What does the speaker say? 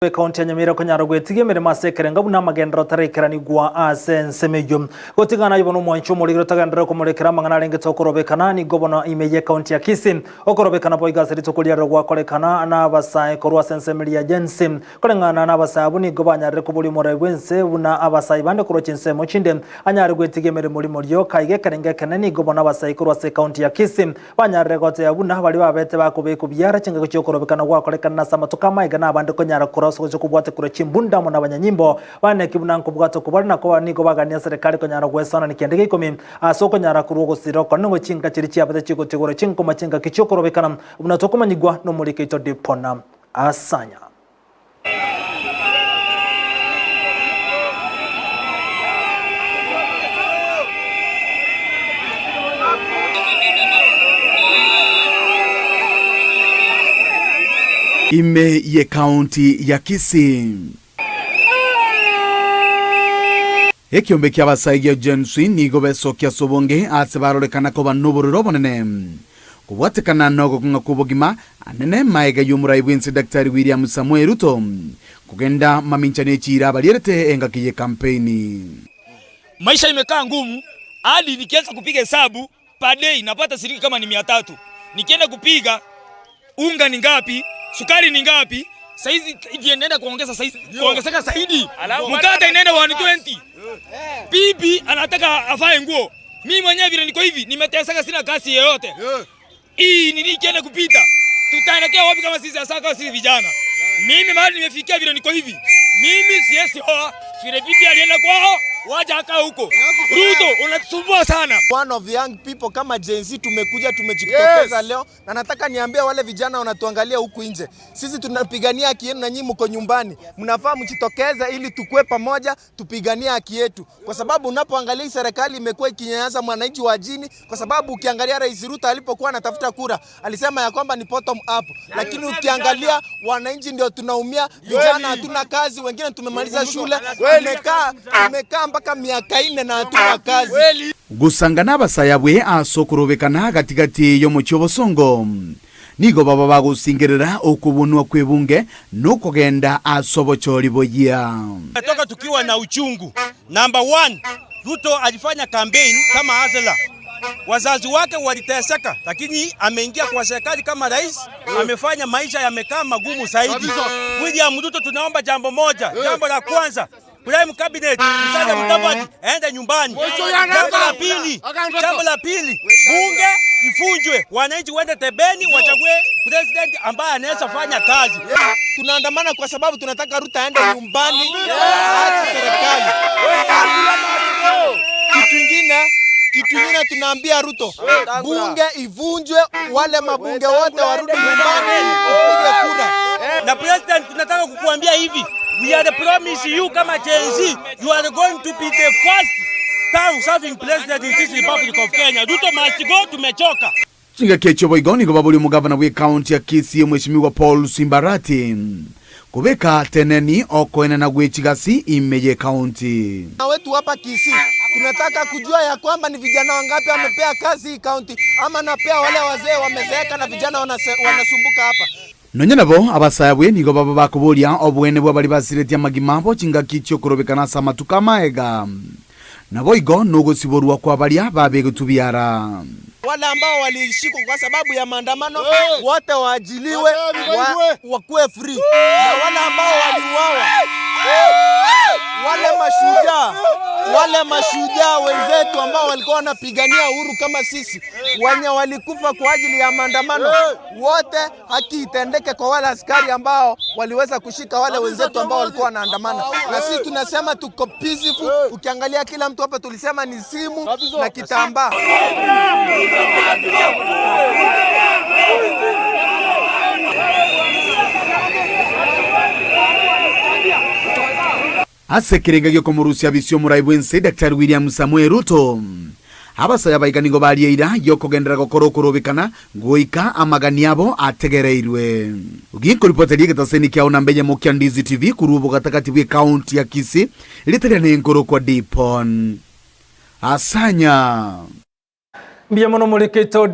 Ekaunti ya Nyamira konyara gwetigia emeremo ase ekerengo buna amagenderero ataraikeranigwa ase ensemo eyio. Gotigana ayio bono omwanchi omorigeri otagenderere komorekera amang'ana arengete okorobekana nigo bono ime y'ekaunti ya Kisii. Okorobekana boigo ase rituko riarero gwakorekana n'abasae korwa ase ensemo eria ya Gen-Z. Koreng'ana n'abasae abwo nigo banyarire koboria omorai bw'ense buna abasae bande korwa chinsemo chinde anyare gwetigia emeremo rimo rioka. Iga ekerengo ekenene nigo bono abasae korwa ase ekaunti ya Kisii Banyarire goteba buna baria babete bakobekwa biara chingaki chi'okorobekana gwakorekana ase amatuko amaiga na abande konyara korwa ase gocha kobwata korwa chimbunda amo nabanyanyimbo baneki buna nkobwata okwo bare nako nigo bagania serikali konyara goesoanania kende gia ikomi ase okonyara korwa ogosira okonene gwe chinka chiria chiabete chigotigorwa chinkoma chingaki chi'okorobekana buna tokomanyigwa nomoriki oito Dipona Asanya. Ime y'Ekaunti ya Kisii. Ekiombe ki'abasae gia Gen Z nigo besokia ase obonge aase barorekana koba nobororo obonene. Kobwatekana nogokong'a kw'obogima, anene maega y'omorai bw'ense Daktari William Samoei Ruto kogenda mamincha ne chiira abarierete engaki y'ekampeini. Maisha imekaa ngumu hadi nikianza kupiga hesabu per day napata shilingi kama ni mia tatu nikienda kupiga unga ni ngapi sukari ni ngapi saizi ndiye inaenda kuongeza saizi kuongezeka zaidi mkate inaenda 120 bibi anataka avae nguo Mimi mwenyewe vile niko hivi nimeteseka, sina kazi yoyote. Hii nini ikienda kupita, tutaelekea wapi kama sisi hasa kama sisi vijana? Mimi mahali nimefikia vile niko hivi, mimi siwezi oa vile bibi alienda kwao, waja akaa huko. Ruto unatusumbua sana. One of the young people kama Gen Z tumekuja tumejitokeza yes. Leo na nataka niambie wale vijana wanatuangalia huku nje, sisi tunapigania haki yenu na nyinyi mko nyumbani, mnafaa mjitokeze ili tukue pamoja tupiganie haki yetu, kwa sababu unapoangalia hii serikali imekuwa ikinyanyasa mwananchi wa chini, kwa sababu ukiangalia Rais Ruto alipokuwa anatafuta kura alisema ya kwamba ni bottom up, lakini ukiangalia wananchi ndio tunaumia, vijana hatuna kazi, wengine tumemaliza shule, tumekaa tumekaa mpaka miaka nne na hatuna kazi. Gosanga nabasaya abwe ase okorobekana gati-gati y'omochie obosongo. Nigo baba bagosingerera okobunwa kw'ebunge na okogenda ase obochori boyia. Tumetoka tukiwa na uchungu. Number one, Ruto alifanya campaign kama hustler. Wazazi wake waliteseka, lakini ameingia kwa serikali kama rais, amefanya maisha yamekaa magumu zaidi. William Ruto, tunaomba jambo moja, jambo la kwanza Prime Cabinet Musalia Mudavadi aende nyumbani. Jambo la pili, jambo la pili, bunge ifunjwe, wananchi waende tebeni wachague president ambaye anaweza fanya kazi. Tunaandamana kwa sababu tunataka Ruto aende nyumbani, aache serikali. Kitu ingine kitu ingine tunaambia Ruto, bunge ivunjwe, wale mabunge wote warudi nyumbani, upige kura. Na president, tunataka kukuambia hivi, we are promise you kama Gen Z, you are going to be the first term serving president in this Republic of Kenya. Ruto must go, tumechoka. Chingaki echio boigo nigo baboria omogavana bw'ekaunti ya Kisii Omweshimiwa Paul Simbarati kobeka teneni okoenena gwe chigasi ime y'ekaunti. Na wetu hapa Kisii tunataka kujua ya kwamba ni vijana wangapi amepea kazi hii county, ama anapea wale wazee wamezeeka na vijana wanasumbuka hapa. Nonya nabo, abasae abwe nigo baba bakoboria oboene bwa baria basiretie amagima abo chingaki chi'okorobekana ase amatuko amaega, naboigo nogosiborwa kwa baria babegetwe biara. Wale ambao walishikwa kwa sababu ya maandamano wote waajiliwe wa, wakuwe free, na wale ambao waliuawa wale mashujaa wale mashujaa wenzetu ambao walikuwa wanapigania uhuru kama sisi, wenye walikufa kwa ajili ya maandamano wote, haki itendeke kwa wale askari ambao waliweza kushika wale wenzetu ambao walikuwa wanaandamana. Na sisi tunasema tuko peaceful. Ukiangalia kila mtu hapa tulisema ni simu na kitambaa. Ase ekerenga gi'okomorusia bisia omorai bw'ense Daktari William Samoei Ruto, abasae abaiga nigo baria eira y'okogenderera gokora okorobekana goika amagani abo ategereirwe. Ginkoripoteria egetaseni kiao namba eyemo kia Ndizi TV korwa obogatagati bw'ecounty ya Kisii, erieta riane nkorokwa Dipon Asanya. Mbuya mono morikeito.